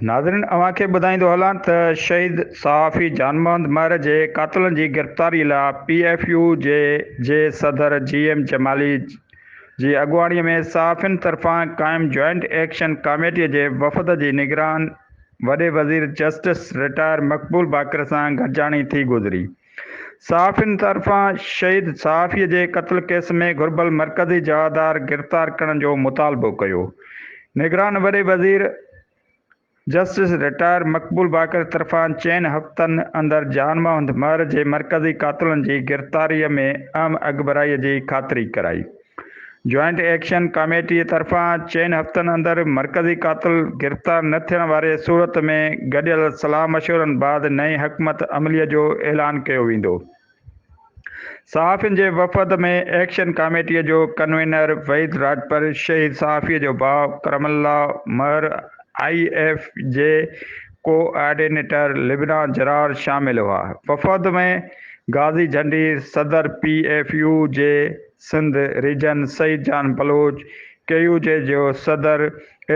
ناظرين اوهان کي ٻڌائيندو هلان ته شهيد صحافي جان محمد مهر جي قاتلن جي گرفتاري لاء پي ايف يو جي جي صدر جي ايم جمالي جي اڳواڻي ۾ صحافين طرفان قائم جوائنٽ ايڪشن ڪاميٽي جي وفد جي نگران وڏي وزير جسٽس رٽائر مقبول باقر سان گڏجاڻي ٿي گذري. صحافين طرفان شهيد صحافي جي قتل ڪيس ۾ گهربل مرڪزي جوابدار گرفتار ڪرڻ جو مطالبو ڪيو. نگران وڏي وزير جسٽس رٽائر مقبول باقر طرفان چئن هفتن اندر جان محمد مهر جي مرڪزي قاتلن جي گرفتاري ۾ اهم اڳڀرائي جي خاطري ڪرائي. جوائنٽ ايڪشن ڪاميٽي طرفان چئن هفتن اندر مرڪزي قاتل گرفتار نه ٿيڻ واري صورت ۾ گڏيل صلاح مشورن بعد نئين حڪمت عملي جو اعلان ڪيو ويندو. صحافين جي وفد ۾ ايڪشن ڪاميٽي جو ڪنوينر وحيد راڄپر، شهيد صحافي جو ڀاء ڪرم الله مهر، I F جي ڪوآرڊينيٽر لبنا جرار شامل هئا. وفد ۾ غازي جهنڊي، صدر P F U J Sindh region Saeed Jan Baloch, K U J جو صدر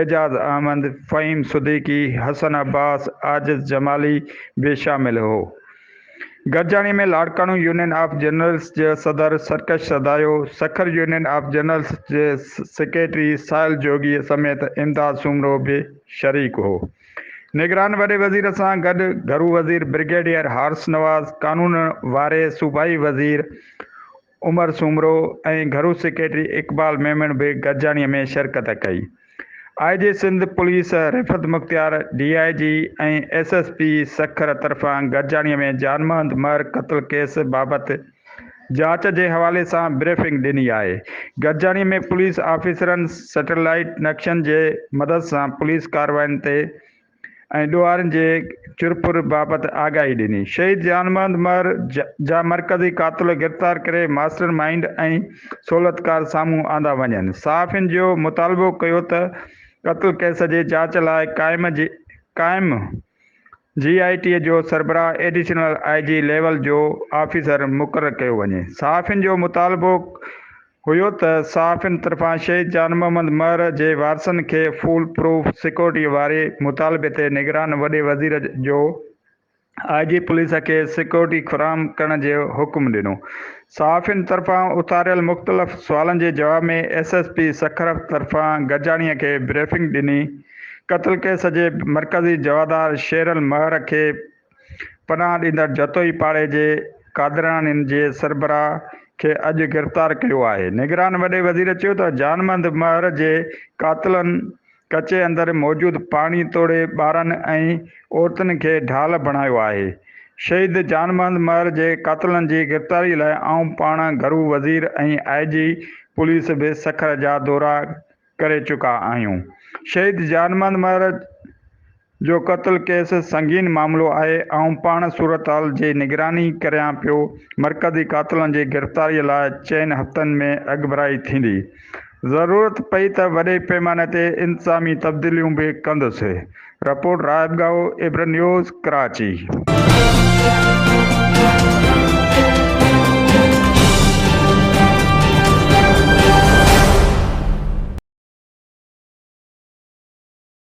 اعجاز احمد، فهيم صديقي، حسن عباس، عاجز جمالي به شامل هو. گڏجاڻي ۾ لاڙڪاڻو يونين آف جرنلسٽس جي صدر سرڪش سدايو، سکر يونين آف جرنلسٽس جي سيڪريٽري ساحل جوڳي سميت امداد سومرو به شريڪ هو. نگران وڏي وزير سان گڏ گهرو وزير برگيڊيئر حارث نواز، قانون واري صوبائي وزير عمر سومرو ۽ گهرو سيڪريٽري اقبال ميمڻ به گڏجاڻي ۾ شرڪت ڪئي. I G Sindh police Rifat Mukhtiar, D I G ۽ S S P Sukkur طرفان گڏجاڻي ۾ جان محمد مهر قتل ڪيس بابت جاچ جي حوالي سان بريفنگ ڏني آهي. گڏجاڻي ۾ پوليس آفيسرن سيٽلائيٽ نقشن جي مدد سان پوليس ڪاررواين تي ۽ ڏوهارين جي چرپر بابت آگاهي ڏني. شهيد جان محمد مهر جا مرڪزي قاتل گرفتار ڪري ماسٽر مائينڊ ۽ سهولتڪار سامهون آندا وڃن. صحافين جو مطالبو ڪيو ته قتل ڪيس جي جاچ لاء قائم قائم جي آء ٽي جو سربراهه ايڊيشنل I جي ليول جو آفيسر مقرر ڪيو وڃي. صحافين جو مطالبو هيو ته صحافين طرفان شهيد جان محمد مهر جي وارثن کي فول پروف سيڪيورٽي واري مطالبي تي نگران وڏي وزير جو آء جي پوليس کي سيڪيورٽي فراهم ڪرڻ جو حڪم ڏنو. صحافين طرفان اٿاريل مختلف سوالن جي جواب ۾ ايس ايس پي سکر طرفان گڏجاڻي کي بريفنگ ڏني. قتل ڪيس جي مرڪزي جوابدار شيرل مهر کي پناهه ڏيندڙ جتوئي پاڙي جي قادراڻين جي سربراهه کي اڄ گرفتار ڪيو آهي. نگران وڏي وزير چيو ته جانمند مهر جي قاتلن ڪچي اندر موجود پاڻي توڙي ٻارن ۽ عورتن کي ڍال بڻايو آهي. شهيد جانمند مهر جي قاتلن جي گرفتاري لاء آئون پاڻ گهرو وزير ۽ آء جي پوليس به سکر جا دورا ڪري چڪا آهيون. شهيد جانمند مهر جو قتل ڪيس سنگين معاملو آهي، آئون پاڻ صورتحال جي نگراني ڪريان پيو، مرڪزي قاتلن جي گرفتاري لاء چئن هفتن ۾ اڳڀرائي ٿيندي، ضرورت پئي ته وڏي پيماني تي انتظامي تبديليون به ڪندس، رپورٽ راهب ڳاهو، عبرت نيوز، ڪراچي.